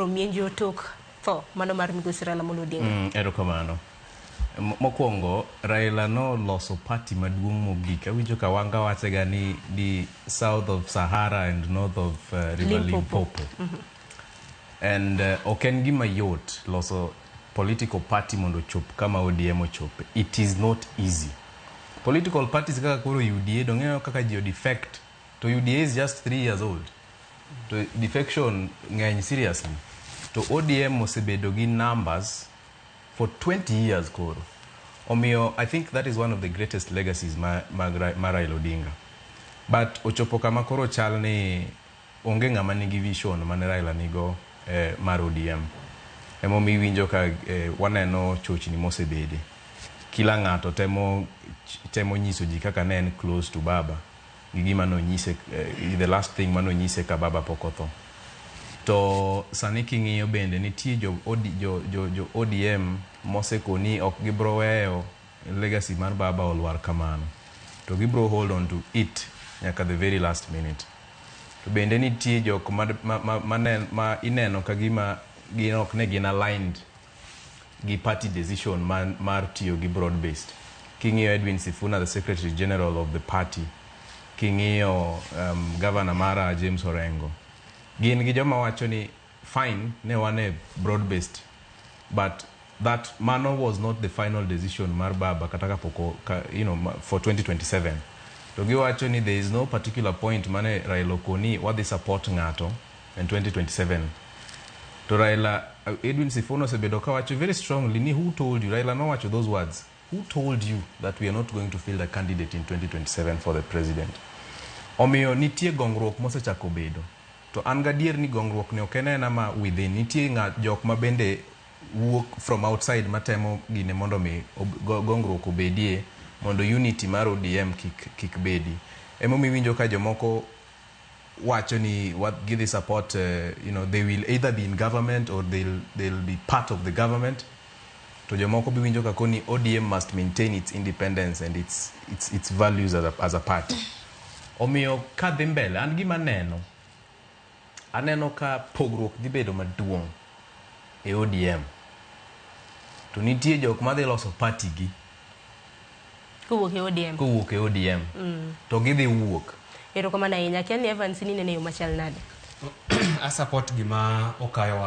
Mienjo tok tho mano mar migosi Raila Amolo Odinga. Erokamano. Mokwongo, Raila noloso party maduong' mogik. Awinjo ka Wanga wachega ni the south of Sahara and north of River Limpopo. Limpopo. And ok en gima yot loso political party mondo ochop kama ODM ochope. It is not easy. Political parties kaka koro UDA dong'eyo kaka ji defect to UDA is just 3 years old. To defection ng'eny seriously. To ODM osebedo gi numbers for 20 years koro. Omiyo I think that is one of the greatest legacies ma Raila Odinga. But ochopo kama koro chal ni onge ng'ama nigi vision mane Raila nigo mar ODM. Emomiyo iwinjo ka waneno chochni mosebede. Kila ng'ato temo nyiso ji kaka ne en close to Baba gi gima nonyise the last thing manonyise ka Baba pok otho. To sani king'iyo bende nitie jo ODM mosekoni ok gibro weyo legacy mar Baba olwar kamano. To gibro hold on to it nyaka the very last minute. To bende nitie jok ma ineno ka gima gin ok ne gin aligned gi party decision mar tiyo gi broad based. King'iyo Edwin Sifuna, the secretary general of the party, king'iyo governor mara James Orengo, gin gi joma wacho ni fine ne wan e broad based but that mano was not the final decision mar Baba kata kapok for 2027. To giwacho ni there is no particular point mane Raila okoni wadhi support ng'ato in 2027. To Raila, Edwin Sifuna osebedo kawacho very strongly ni who told you, Raila nowacho those words, "Who told you that we are not going to field a candidate in 2027 for the president?" Omiyo nitie gongruok mosechako bedo. To an gadier ni gongruok ni ok en ena ma within. Nitie jok ma bende wuok from outside matemo gine mondo mi gongruok obedie mondo unity mar ODM kik bedi. Emomiyo iwinjo ka jomoko wacho ni what gidhi support, they will either be in government or they'll be part of the government. To jomoko be winjo ka koni ODM must maintain its independence and its values as a party. Omiyo kadhi mbele, an gima aneno, aneno ka pogruok dhi bedo maduong' e ODM. To nitie jok madhi loso party gi kowuok e ODM. Kowuok e ODM. To gidhi wuok. Erokamano ahinya. Akia ni Evans ni inene e yo machal nade? A support gima Okayo wacho.